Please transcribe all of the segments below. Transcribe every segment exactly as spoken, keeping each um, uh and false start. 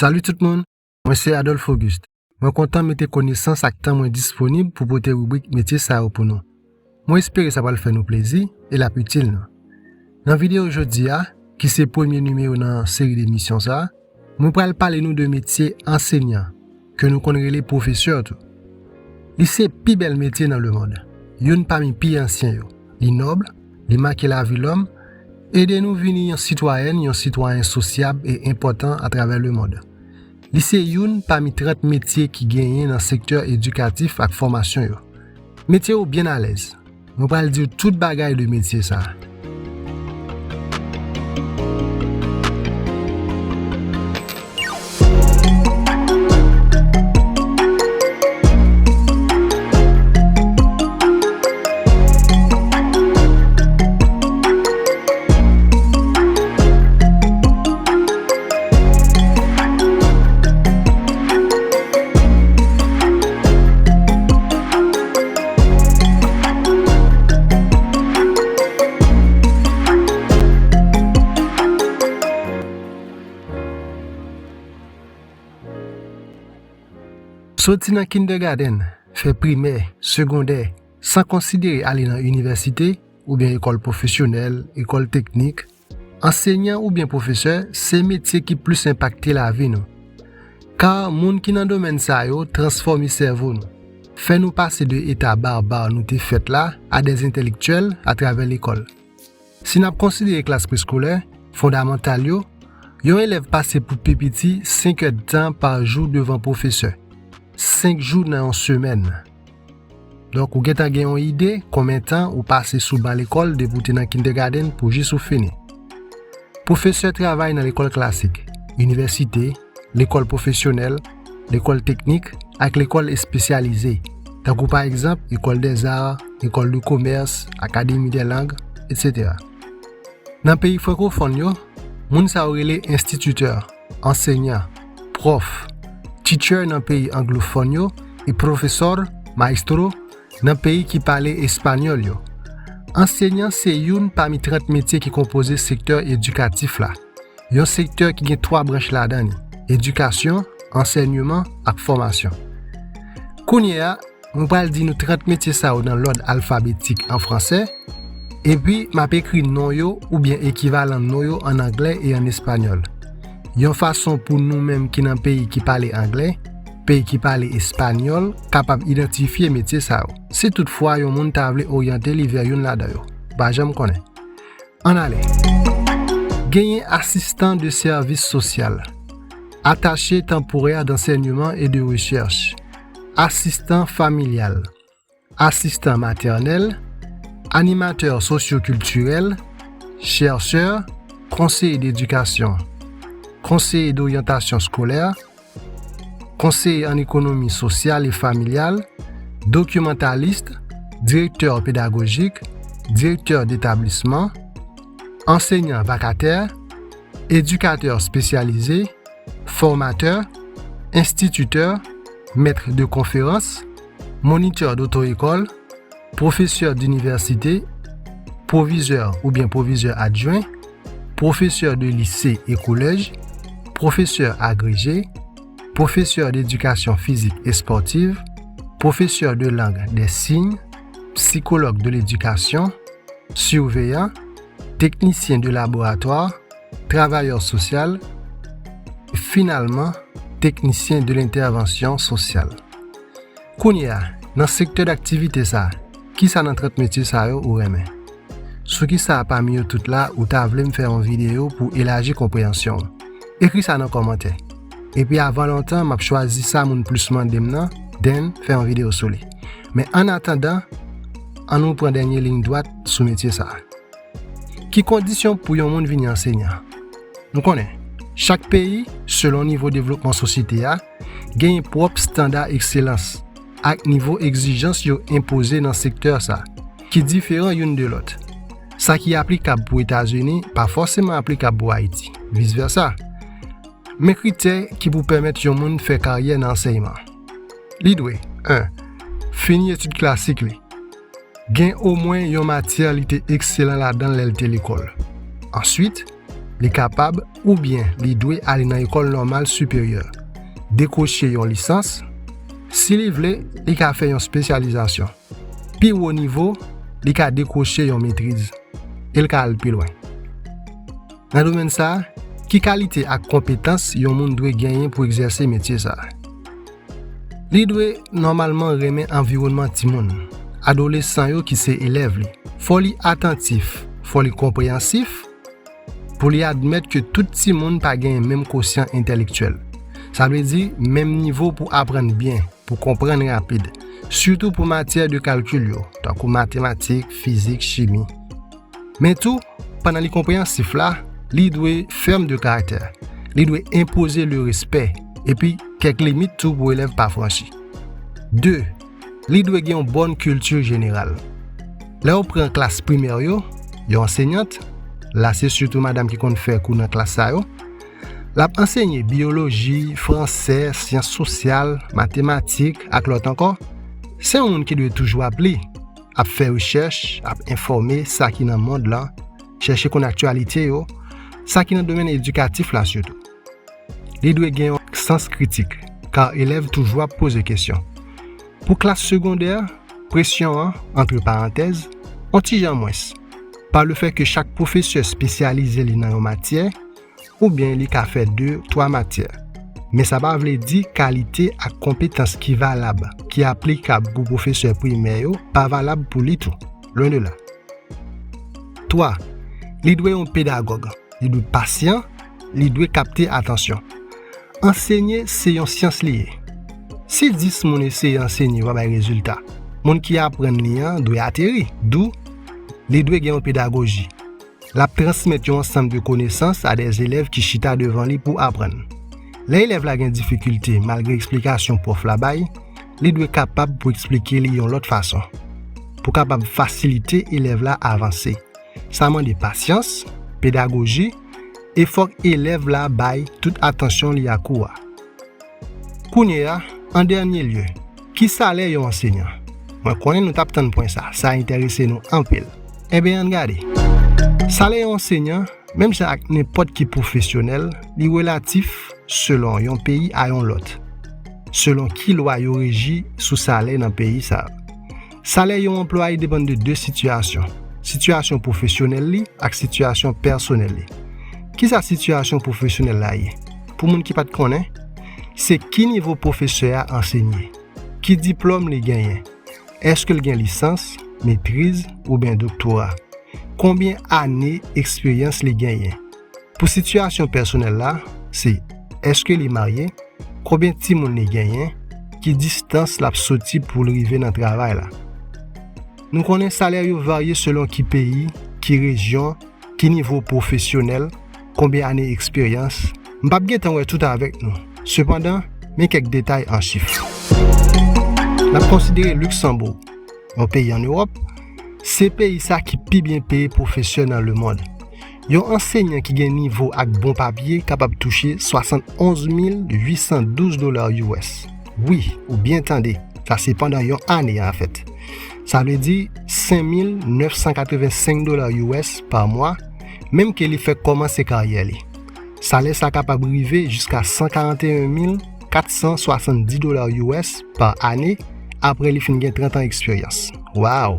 Salut tout moun, mwen se Adolphe Auguste. Mwen kontan mete konesans ak tan mwen disponib pou pote ribrik metye sa yo pou nou. Mwen espere sa pral fè nou plezi e l ap itil nou. Nan videyo jodi a, ki se premye nimewo nan seri de emisyon sa a, mwen pral pale nou de metye ansenyan, ke nou konn rele pwofesè tou. Li se pi bèl metye nan lemonn, youn pami pi ansyen yo. Li nòb, li make lavi lòm, ede nou vini yon sitwayèn, yon sitwayen sosyab e enpòtan atravè lemonn. Li se youn pami trant metye ki genyen nan sektè edikatif ak fòmasyon yo. Mete w byen alèz. Mwen pral di w tout bagay de metye sa a. Soti nan kindergarten, fè primè, segondè, san konsidere ale nan inivèsite oubyen lekòl pwofesyonèl, lekòl teknik, ansenyan oubyen pwofesè se metye ki plis enpakte lavi nou. Ka moun ki nan domèn sa yo transfòme sèvo nou, fè nou pase de eta barbar nou te fèt la a dè entèlektyèl atravè lekòl. Si n ap konsidere klas preskolè, fondamantal yo, yon elèv pase pou pi piti senk èdtan pa jou devan pwofesè, senk jou nan yon semèn. Donk, ou gentan gen yon ide konbyen tan ou pase sou ban lekòl depi w te nan kindergarten pou jis ou fini. Pwofesè travay nan lekòl klasik, inivèsite, lekòl pwofesyonèl, lekòl teknik ak lekòl espesyalize, tankou pa egzanp, École des Arts, École de Commerce, Académie des Langues, et cetera. Nan peyi frankofòn yo, moun sa yo rele enstititè, ansenyan, pwòf, teacher nan peyi anglofòn yo, e profesor, maestro, nan peyi ki pale espanyòl yo. Ansenyan se youn pami trant metye ki konpoze sektè edikatif la. Yon sektè ki gen twa branch ladan li, edikasyon, ansèyman ak fòmasyon. Kounye a, mwen pral di nou trant metye sa yo nan lòd alfabetik an fransè, epi m ap ekri non yo oubyen ekivalan non yo ann anglè e ann espanyòl. Yon fason pou nou menm ki nan peyi ki pale anglè, peyi ki pale espanyòl, kapab idantifye metye sa yo, si toutfwa yon moun ta vle oryante li vè youn ladan yo. Pa janm konnen. Ann ale. Genyen asistan de sèvis sosyal, attaché temporaire d'enseignement et de recherche, asistan familyal, asistan matènèl, animatè sosyokiltirèl, chèchè, konseye dedikasyon, konseye doryantasyon eskolè, konseye an ekonomi sosyal e familyal, dokimantalis, direktè pedagojik, direktè detablisman, ansenyan vakatè, edikatè espesyalize, fòmatè, enstititè, mèt de konferans, monitè doto-ekòl, pwofesè dinivèsite, pwovizè oubyen pwovizè adjwen, pwofesè de lise e kolèj, pwofesè agreje, pwofesè dedikasyon fizik espòtiv, pwofesè de lang dè siy, sikològ de ledikasyon, siveyan, teknisyen de laboratwa, travayè sosyal, e finalman, teknisyen de lentèvansyon sosyal. Kounye a, nan sektè daktivite sa, kisa nan trant metye sa yo ou renmen? Sou kisa pami yo tout la ou ta vle m fè yon videyo pou elaji konpreyansyon w? Ekri sa nan kòmantè. Epi avan lontan, m ap chwazi sa moun plis mande m nan, then fè yon videyo sou li. Men annatandan, ann nou pran dènye liy dwat sou metye sa. Ki kondisyon pou yon moun vini ansenyan? Nou konnen, chak peyi, selon nivo devlopman sosyete a, genyen pwòp estanda ekselans ak nivo egzijans yo enpoze nan sektè sa, ki diferan youn de lòt. Sa ki aplikab pou Etazini pa fòseman aplikab pou Ayiti, vis vèsa. Men kritè ki pou pèmèt yon moun fè karyè nan ansèyman. Li dwe, en, fini etid klasik li. Gen omwen yon matyè li te ekselan ladan l lè l te lekòl. Answit, li kapab oubyen li dwe ale nan ekòl nòmal siperyè, dekwoche yon lisans. Si li vle, li ka fè yon espesyalizasyon. Pi wo nivo, li ka dekwoche yon metriz e l ka al pi lwen. Nan domèn sa a, ki kalite ak konpetans yon moun dwe genyen pou egzèse metye sa a? Li dwe nòmalman renmen anviwònman timoun, adolesan yo ki se elèv li. Fò li atantif, fò li konpreyansif, pou li admèt ke tout timoun pa genyen menm kosyan entèlektyèl. Sa vle di menm nivo pou aprann byen, pou konprann rapid, sitou pou matyè de kalkil yo, tankou matematik, fizik, chimi. Men tou, pandan li konpreyansif la, li dwe fèm de karaktè. Li dwe enpoze le respè, epi kèk limit tou pou elèv pa franchi. De, li dwe gen yon bòn kilti jeneral. Lè w pran klas primè yo, yon ansenyant, la se sitou madanm ki konn fè kou nan klas sa yo, l ap ansenye biyoloji, fransè, syans sosyal, matematik ak lòt ankò. Se yon moun ki dwe toujou ap li, ap fè rechèch, ap enfòme sa ki nan mond lan, chèche konn aktyalite yo, sa ki nan domèn edikatif la sitou. Li dwe gen yon sans kritik, ka elèv toujou ap poze kesyon. Pou klas segondè, presyon an, antre parantèz, on ti jan mwens, pa lefèt ke chak pwofesè espesyalize li nan yon matyè, oubyen li ka fè de, twa matyè. Men sa pa vle di kalite ak konpetans ki valab, ki aplikab pou pwofesè primè yo, pa valab pou li tou. Lwen de la. Twa, li dwe yon pedagòg. Li dwe pasyan, li dwe kapte atansyon. Ansenye se yon syans li ye. Si dis moun eseye ansenye pa bay rezilta, moun ki aprann li an dwe ateri, dou li dwe gen yon pedagoji. L ap transmèt yon ansanm de konesans a dè elèv ki chita devan li pou aprann. Lè elèv la gen difikilte malgre eksplikasyon pwòf la bay, li dwe kapab pou eksplike li yon lòt fason, pou kapab fasilite elèv la avanse. Sa mande pasyans, pedagoji, e fòk elèv la bay tout atansyon li a kou a. Kounye a, an dènye lye, ki salè yon ansenyan? Mwen konnen nou t ap tann pwen sa, sa enterese nou anpil. Enben, ann gade. Salè yon ansenyan, menm jan ak nenpòt ki pwofesyonèl, li relatif selon yon peyi a yon lòt, selon ki lwa yo reji sou salè nan peyi sa a. Salè yon anplwaye depann de de sitiyasyon, sitiyasyon pwofesyonèl li ak sitiyasyon pèsonèl li. Kisa sitiyasyon pwofesyonèl la ye? Pou moun ki pa t konnen, se ki nivo pwofesè a ansenye, ki diplòm li genyen, èske l gen lisans, metriz oubyen doktora, konbyen ane eksperyans li genyen. Pou sitiyasyon pèsonèl la, se èske li marye, konbyen timoun li genyen, ki distans l ap soti pou l rive nan travay la. Nou konnen salè yo varye selon ki peyi, ki rejyon, ki nivo pwofesyonèl, konbyen ane eksperyans. M p ap gen tan wè tout avèk nou. Sepandan, men kèk detay an chif. N ap konsidere Liksanboug, yon peyi ann Ewòp, se peyi sa ki pi byen peye pwofesè nan lemonn. Yon ansenyan ki gen nivo ak bon papye kapab touche swasannonz mil uitsan douz dola U S. Wi, ou byen tande, sa se pandan yon ane, anfèt. Sa vle di senk mil nèf san katrevensenk dola U S pa mwa, menm ke li fèk kòmanse karyè li. Salè sa kapab rive jiska san karanteyen mil kat san swasanndis dola U S pa ane, apre li fin gen trant an eksperyans. Wow!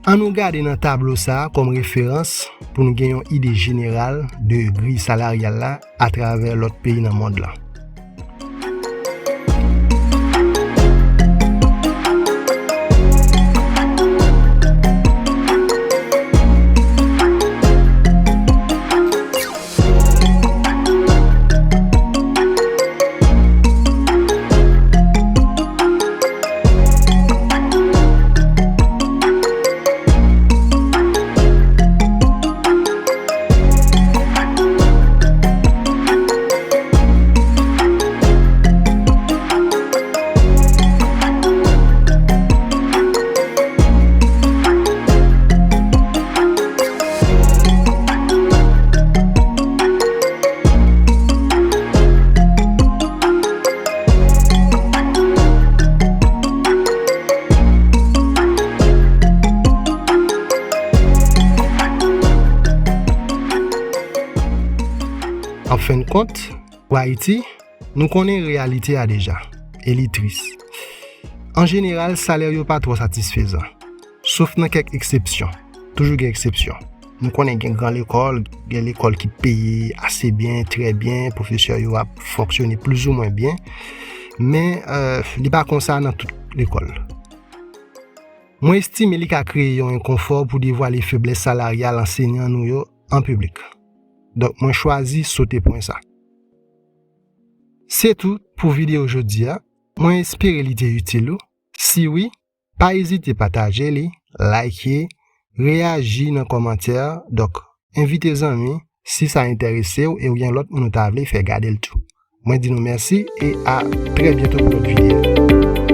Ann nou gade nan tablo sa a kòm referans pou n gen yon ide jeneral de griy salaryal la atravè lòt peyi nan mond lan. Fenntkont, pou Ayiti, nou konnen reyalite a deja, e li tris. An jeneral, salè yo pa twò satisfezan, sof nan kèk eksepsyon. Toujou gen eksepsyon. Nou konnen gen gran lekòl, gen lekòl ki peye ase byen, trè byen, pwofesè yo ap fonksyone plizoumwen byen, men euh, li pa konsa nan tout lekòl. Mwen estime li ka kreye yon enkonfò pou devwale feblès salaryal ansenyan nou yo an piblik. Donk, mwen chwazi sote pwen sa. Se tou pou videyo jodi a. Mwen espere li te itil ou. Si wi, pa ezite pataje li, like, reyaji nan kòmantè. Donk, envite zanmi si sa enterese w e w gen lòt moun ou ta vle fè gade l tou. Mwen di nou mèsi e a trè byento pou lòt videyo.